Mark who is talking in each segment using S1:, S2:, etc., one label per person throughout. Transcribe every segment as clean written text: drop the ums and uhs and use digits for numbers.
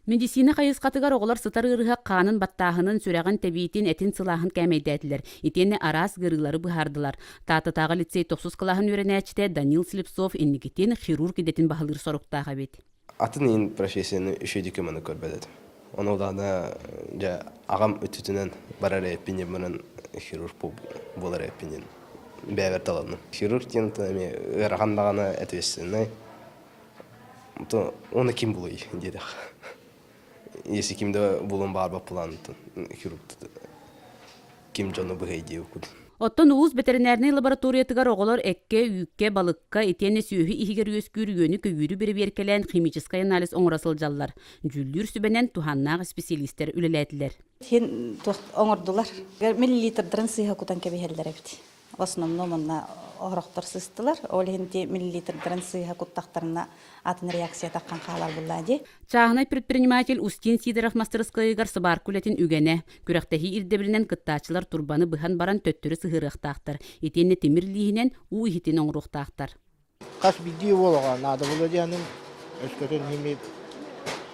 S1: Медицина хайысхатыгар оҕолор сытар ыарыһах хаанын баттааһынын, сүрэҕин тэбиитин, этин сылааһын кээмэйдээтилэр, итиэннэ араас ыарыылары быһаардылар. Тааттатааҕы лицей тохсус кылааһын үөрэнээччитэ Данил Слепцов инникитин хирург идэтин баһылыыр соруктаах эбит.
S2: Атын иин профессияны үчүгэйдик көмөнү көрбөт этим. Ону даҕаны дьэ аҕам өттүтүнэн барар эппин баран хирург буолар эппин диэн бэйэбэр таланным. Хирург диэн эмиэ ыарахан даҕаны ответственнай. Оны ким булуй диэтэх. Если ким да булун баарбат планытын хирург ким дьону быһый диэбиккин.
S1: Оттон улуус бэтэринээрнэй лабораториятыгар оҕолор эккэ, үүккэ, балыкка итиэннэ сүөһү иһигэр үөскүүр үөнү-көйүүрү бэрэбиэркэлээн химическай анализ оҥоро сылдьаллар. Дьүүллүүр сүбэнэн туһааннаах исписэлиистэр үлэлээтилэр.
S3: Хин оҥордулар. Миллилитрдарын сыыһа кутан кэбиһэллэр эбит. В основном онно орохтор сыстылар. Ол иһин ти миллилитрдарын сыыһа куттахтарына атын реакция таххан хаалар булла дии.
S1: Чааһынай предприниматель Устин Сидоров мастарыскыайыгар сыбаарка үлэтин үгэнэ. Күрэхтэһии ирдэбилинэн кыттааччылар турбаны быһан баран төттөрү сыһыарыахтаахтар. Итиэннэ тимир лииһинэн уу иһитин оҥоруохтаахтар.
S4: Хас биирдии уол оҕо наада буолуо диэнин өскөтүн химит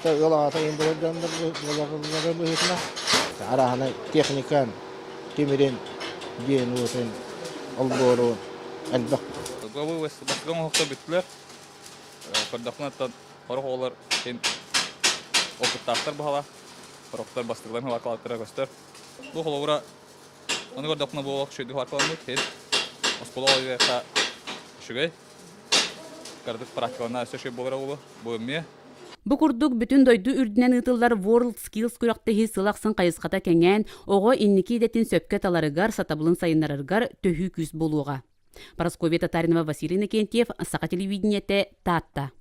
S4: ыал аҕата иһин буолар дьоннор буолалларын быһыытынан арааһынай техникан тимирин диэн уотун олбуору элбэх.
S5: Бастакы оҥоһуктар бүттүлэр. Көрдөхпүнэ оттон сорох оҕолор син опыттаахтар баһала, сорохтор бастакыларын хабаркалааттара көстөр. Бу холобура ону көрдөхпүнэ буолуох үчүгэйдик хабаркаламмыт син оскуола оҕолоругар үчүгэй. Кыратык практикалана өссө үчүгэй буолара буолуо. Бу эмиэ.
S1: Бу курдук бүтүн дойду үрдүнэн ыытыллар World Skills күрэхтэһии сыл ахсын хайысхата кэҥээн, оҕо инники идэтин сөпкө таларыгар, сатабылын сайыннарарыгар төһүү күүс буолуоҕа. Парасковья Татаринова, Василий Иннокентьев, Саха телевидениетэ, Таатта.